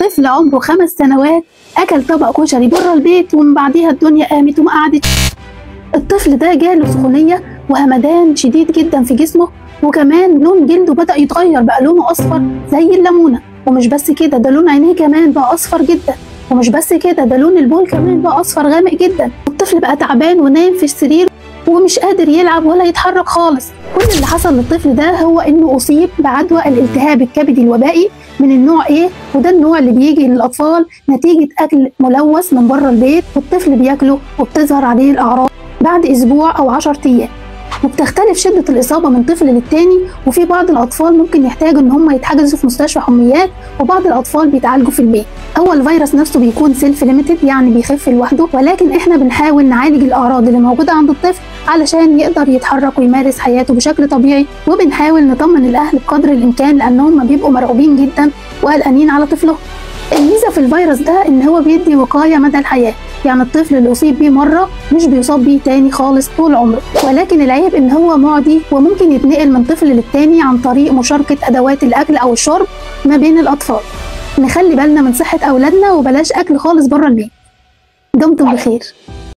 طفل عمره 5 سنوات اكل طبق كشري بره البيت، ومن بعديها الدنيا قامت وما قعدتش. الطفل ده جاله سخونيه وهمدان شديد جدا في جسمه، وكمان لون جلده بدأ يتغير، بقى لونه اصفر زي الليمونه. ومش بس كده، ده لون عينيه كمان بقى اصفر جدا، ومش بس كده، ده لون البول كمان بقى اصفر غامق جدا. الطفل بقى تعبان ونايم في السرير ومش قادر يلعب ولا يتحرك خالص. كل اللي حصل للطفل ده هو انه اصيب بعدوى الالتهاب الكبدي الوبائي من النوع A، وده النوع اللي بيجي للاطفال نتيجة اكل ملوث من بره البيت، والطفل بياكله وبتظهر عليه الاعراض بعد اسبوع او 10 ايام. وبتختلف شدة الإصابة من طفل للتاني، وفي بعض الأطفال ممكن يحتاجوا إن هم يتحجزوا في مستشفى حميات، وبعض الأطفال بيتعالجوا في البيت. هو الفيروس نفسه بيكون self limited، يعني بيخف لوحده، ولكن إحنا بنحاول نعالج الأعراض اللي موجودة عند الطفل علشان يقدر يتحرك ويمارس حياته بشكل طبيعي، وبنحاول نطمن الأهل بقدر الإمكان لأنهم بيبقوا مرعوبين جدا وقلقانين على طفلهم. الميزة في الفيروس ده إن هو بيدي وقاية مدى الحياة، يعني الطفل اللي أصيب بيه مرة مش بيصاب بيه تاني خالص طول عمره. ولكن العيب إن هو معدي وممكن يتنقل من طفل للتاني عن طريق مشاركة أدوات الأكل أو الشرب ما بين الأطفال. نخلي بالنا من صحة أولادنا وبلاش أكل خالص بره البيت. دمتم بخير.